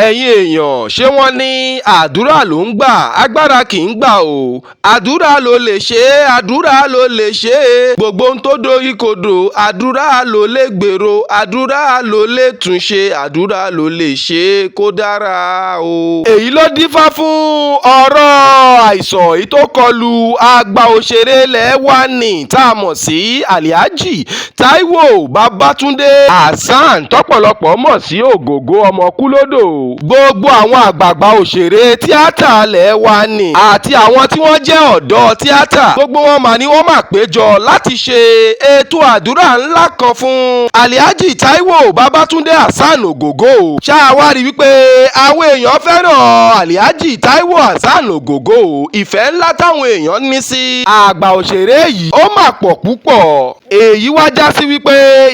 Ẹ̀yin èèyàn, ṣé wọ́n ní àdúrà ló ń gba agbára kì í gbà ó? Àdúrà ló lè ṣe é, àdúrà ló lè ṣe é. Gbogbo ohun tó dorí kodò, àdúrà ló lè gbèrò, àdúrà ló lè túnṣe, àdúrà ló lè ṣe é kó dára o. Èyí ló dífá fún ọ̀rọ̀ àìsàn èyí tó kọlu àgbà òṣèré ilé wa ní tá a mọ̀ sí Alhaji Taiwo Babatunde Hasan, tọ́pọ̀lọpọ̀ mọ̀ sí Ògògó ọmọ Kúlódò. Gbogbo àwọn àgbààgbà òṣèré tíátà ilé wa ní àti àwọn tí wọ́n jẹ́ ọ̀dọ́ tíátà, gbogbo wọn mà ní wọ́n máa péjọ láti ṣe ètò àdúrà ńlá kan fún Alhaji Taiwo Babatunde Hasan Ògògó. Ṣáà wá rí wípé àwọn èèyàn fẹ́ràn Alhaji Taiwo Hasan Ògògó. Ìfẹ́ ńlá táwọn èèyàn ní sí àgbà òṣèré yìí ó mà pọ̀ púpọ̀. Èyí wá já sí wípé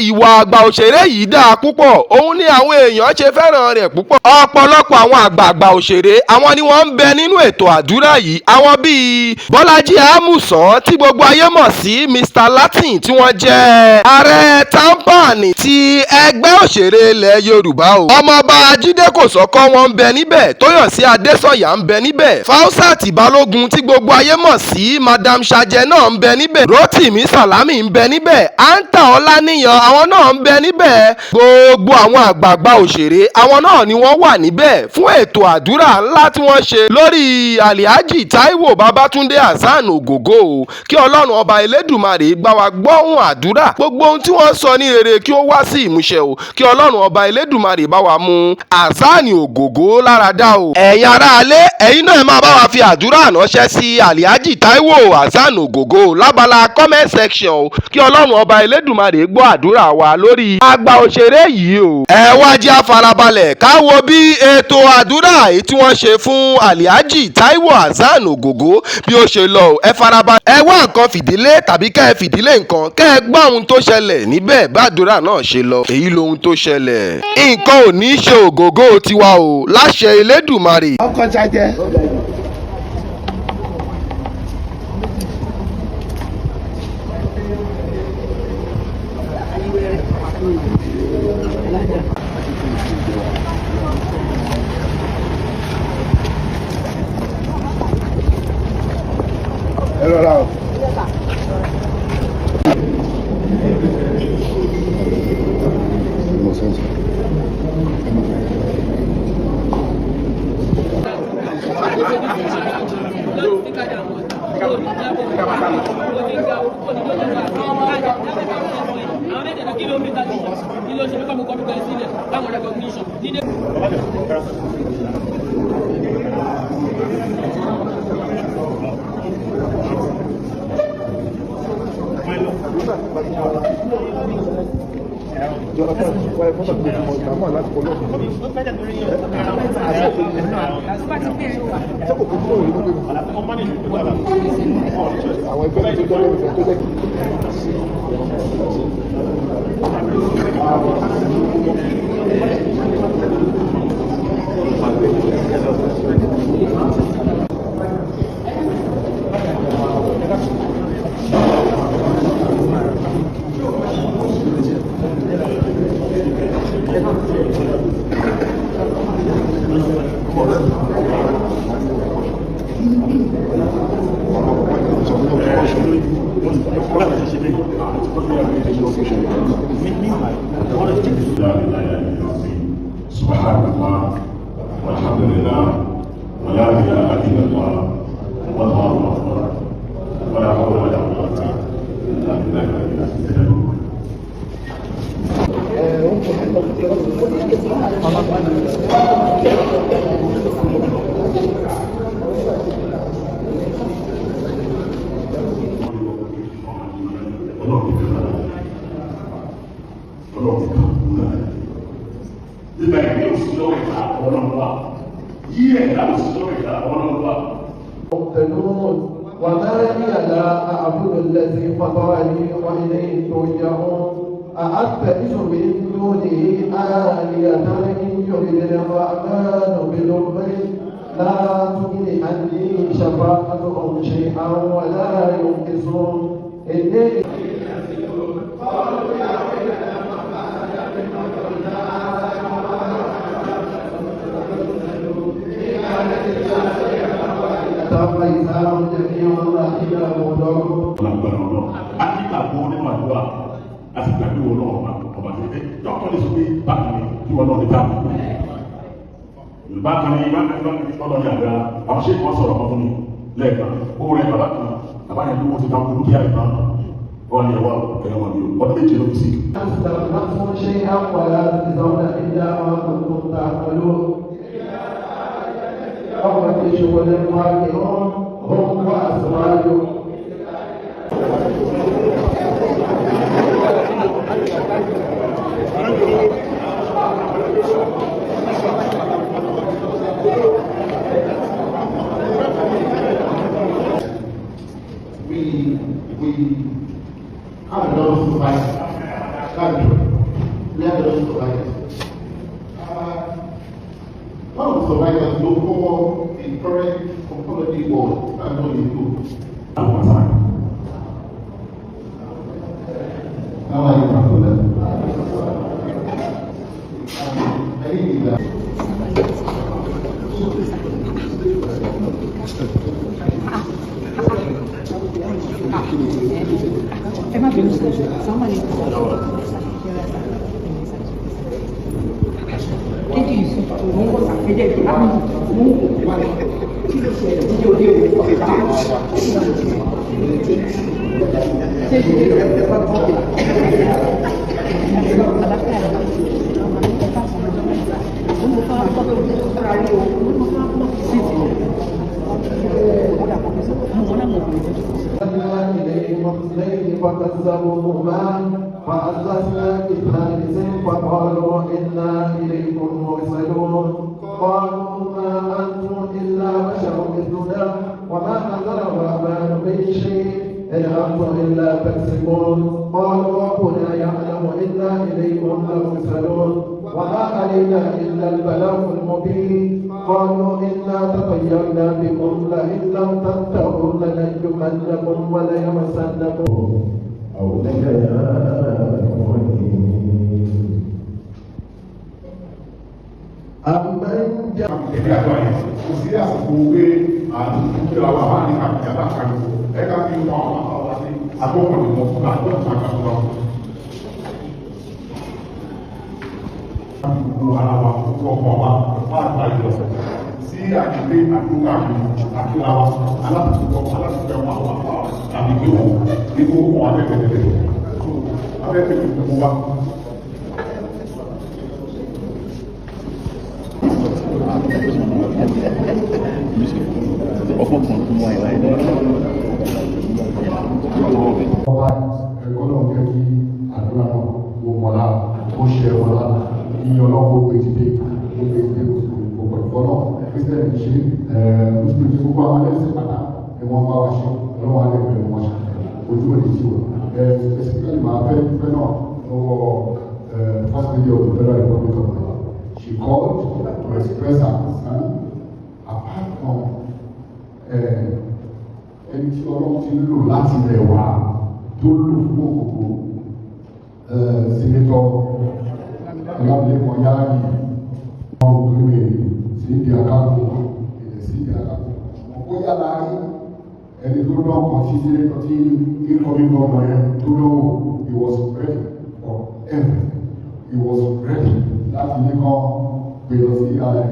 ìwà àgbà òṣèré yìí dáa púpọ̀, òun ni àwọn èèyàn ṣe fẹ́ràn rẹ̀ púpọ̀. Ọ̀pọ̀lọpọ̀ àwọn àgbààgbà òṣèré àwọn ni wọ́n ń bẹ nínú ètò àdúrà yìí. Àwọn bíi Bọ́lájí Àmùsàn tí gbogbo ayé mọ̀ sí Mr Latin, tí wọ́n jẹ́ ààrẹ TAMPAN ti ẹgbẹ́ òṣèré ilẹ̀ Yorùbá o. Ọmọọba Jídé Kòsọ́kọ́ wọn ń bẹ níbẹ̀, Tóyọ̀sí Adésànyà ń bẹ níbẹ̀, Fausat Balógun tí gbogbo ayé mọ̀ sí Madam Sajẹ náà ń bẹ níbẹ̀, Rotimi Salami ń bẹ níbẹ̀, Anta Ọláníyan àwọn náà ń bẹ níbẹ̀. Gbogbo àwọn àgbààgbà òṣèré àwọn náà ni wọ́n wà níbẹ̀ fún ètò àdúrà ńlá tí wọ́n ṣe lórí Alhaji Taiwo Babatunde Hasan Ògògó. Kí Ọlọ́run ọba Elédùmarè gbà wá gbọ́hùn àdúrà, gbogbo ohun tí wọ́n sọ ní rere kí ó wá sí ìmúṣẹ o. Kí Ọlọ́run ọba Elédùmarè bá wa mú Hasan Ògògó lára dá o. Ẹ̀yin aráalé, ẹ̀yin náà ẹ máa bá wa fi àdúrà ránṣẹ́ sí Alhaji Taiwo Hasan Ògògó lábala comment section o. Kí Ọlọ́run ọba Elédùmarè gbọ́ àdúrà wa lórí àgbà òṣèré yìí o. Ẹ wá jẹ́ àfarabalẹ̀ ká wo bí ètò àdúrà èyí tí wọ́n ṣe fún Alhaji Taiwo Hasan Ògògó bí ó ṣe lọ o. Ẹ farabalẹ̀, ẹ wá nǹkan fìdílé tàbí kẹ́ ẹ fìdílé nǹkan kẹ́ ẹ gbọ́ ohun tó ṣẹlẹ̀ níbẹ̀ bàdúrà náà ṣe lọ. Èyí lohun tó ṣẹlẹ̀. Nǹkan ò ní í ṣe Ògògó tiwa o, láṣẹ Elédùmarè. Ọkọ̀ ṣàjẹ́. Ẹ rọra o. Àwọn ẹgbẹ́ tó jẹ́ lẹ́nu tó jẹ́ kí. سبحان الله والحمد لله ولا اله الا الله والله اكبر ولا حول ولا قوه الا بالله. Nígbà yìí yóò sí lọ́wọ́ ìta ọlọ́run wa, yí ẹ̀dá ò sí lọ́wọ́ ìta ọlọ́run wa. مقتدون وما لي لا أعبد الذي فطرني وإليه ترجعون أأتخذ من دونه آلهة إن يردني الرحمن بضر لا تغن عني شفاعتهم شيئا ولا ينقذون إني وإنا محضرون. Lágbára ọlọ́ a ní gbàgbọ́ nínú àdúrà, a sì gbàgbé wọn náà ọba ọba tó ẹ dọ́kítọ̀ lè sọ pé bákan ni kí wọn náà ní bákan bákan ni bákan ni bákan ni ọlọ́ ní àgbà. Àwọn ṣé wọ́n sọ̀rọ̀ kan fún mi lẹ́ẹ̀kan, ó rẹ bàbá kan, bàbá yẹn lówó ti ta kúrú kí àìmọ́ wọn ni ẹwà ẹ̀rọ wọn ni o ọdún 7 ló fi sí. استغنتم شيئا ولا تجزون إلا ما كنتم تعملون. هم في شغل فاكهون هم وأزواجهم. We have a lot of survivors. We have a lot of survivors. One of the survivors ló kọ́ the current oncology ward and all the two. Àwọn àṣà. How are you, Pastor? My name is Ẹ má bínú sí sọ́mọ́ ní kéjì Yusuf mo ń wọ sàkéjẹ ìgbà mo ń wò wà lọ kí ló ṣẹlẹ̀ ní òde òde ọ̀gá ṣé ìdílé rẹ̀ bá bọ́. أرسلنا إليهم اثنين فكذبوهما فعززنا بثالث فقالوا إنا إليكم مرسلون. قالوا ما أنتم إلا بشر مثلنا وما أنزل الرحمن من شيء إن أنتم إلا تكذبون. قالوا ربنا يعلم إنا إليكم لمرسلون وما علينا إلا البلاغ المبين. قالوا إنا تطيرنا بكم لئن لم تنتهوا لنرجمنكم وليمسنكم. أولك يا معين أمن جاء Ẹgbẹ́ àjọ yẹn kò sí àsìkò pé àti ìjọba wa wà ní àbíyá kan ẹ ká fi wọn àwọn àwọn àti àgbọ̀kọ̀ ní wọn fún àgbọ̀kọ̀ àgbàkọ̀ wọn. Gbogbo ara wa, gbogbo ọkọ̀ wa wà nípa ìlọ sí àgbègbè àdúgbò àkíra wa alábùsùkọ alábùsùkọ wọn àwọn àwọn àmì gbé wọn ní gbogbo wọn abẹ́tẹ̀tẹ̀tẹ̀ tó abẹ́tẹ̀tẹ̀ gbogbo wa. Ọba ẹ̀kọ́ náà jẹ́ kí àdúrà náà kó mọ́lá kó ṣe mọ́lá ní ọlọ́pọ̀ gbé ti dé ó gbé ti dé kò pẹ̀lú fọ́nà Christian ṣe Muslim ṣe, gbogbo àwọn ẹlẹ́sìn pátá ni wọ́n bá wa ṣe. Ọlọ́wọ́ alẹ́ pẹ̀lú wọn ṣe ojú òní tí wọ́n specifically máa fẹ́ dúpẹ́ náà lọ́wọ́ First Lady of the Federal Republic of Nigeria. She called to express her concern. Apart from ẹni tí Ọlọ́run ti ń lò láti rẹ̀ wá tó lò fún òkòkò, Senator Ọlámilékan Yáyì, wọn ò gbé sí ìdí akáko èdè sí ìdí akáko, ṣùgbọ́n bóyá la rí ẹni tó dán kan tí senator tí incoming governor yẹn tó dánwò. He was ready for everything. He was ready láti ní kán gbé lọ sí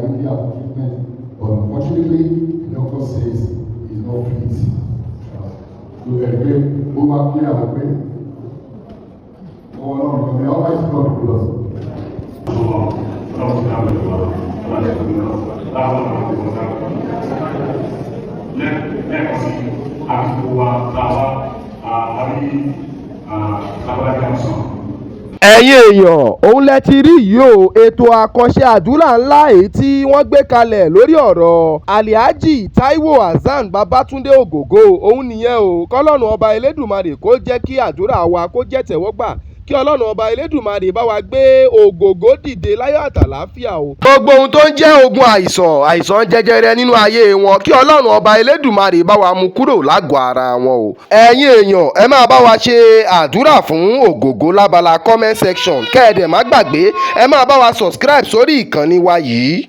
India for treatment, but unfortunately the doctor says he is not fit. So ẹgbẹ́ ó wá clear àwọn pé ọwọ́ náà ní Almighty God with us. Ọlọ́run ti dáhùn ìlú wa, ọlọ́run ti dáhùn ìlú wa lẹ́ẹ̀kan sí àdúgbò wa tàwa àrí lábájá sàn. Ẹ̀yin èèyàn, òun lẹ ti rí yìí o. Ètò àkànṣe àdúrà ńlá èyí tí wọ́n gbé kalẹ̀ lórí ọ̀rọ̀ Alhaji Taiwo Hassan Babatunde Ogogo, òun nìyẹn o. Kọ́lọ́run ọba Elédùmarè kó jẹ́ kí àdúrà wa kó jẹ́ tẹ̀wọ́gbà, kí Ọlọ́run ọba Elédùmarè bá wa gbé Ògògó dìde láyọ̀ àtàlàáfíà o. Gbogbo ohun tó ń jẹ́ ogun àìsàn, àìsàn jẹjẹrẹ nínú ayé wọn, kí Ọlọ́run ọba Elédùmarè bá wa mú kúrò lágọ̀ọ́ ara wọn o. Ẹ̀yin èèyàn, ẹ máa bá wa ṣe àdúrà fún Ògògó lábala comment section. Kẹ́ ẹ dẹ̀ má gbàgbé, ẹ máa bá wa subscribe sórí ìkànnì wa yìí.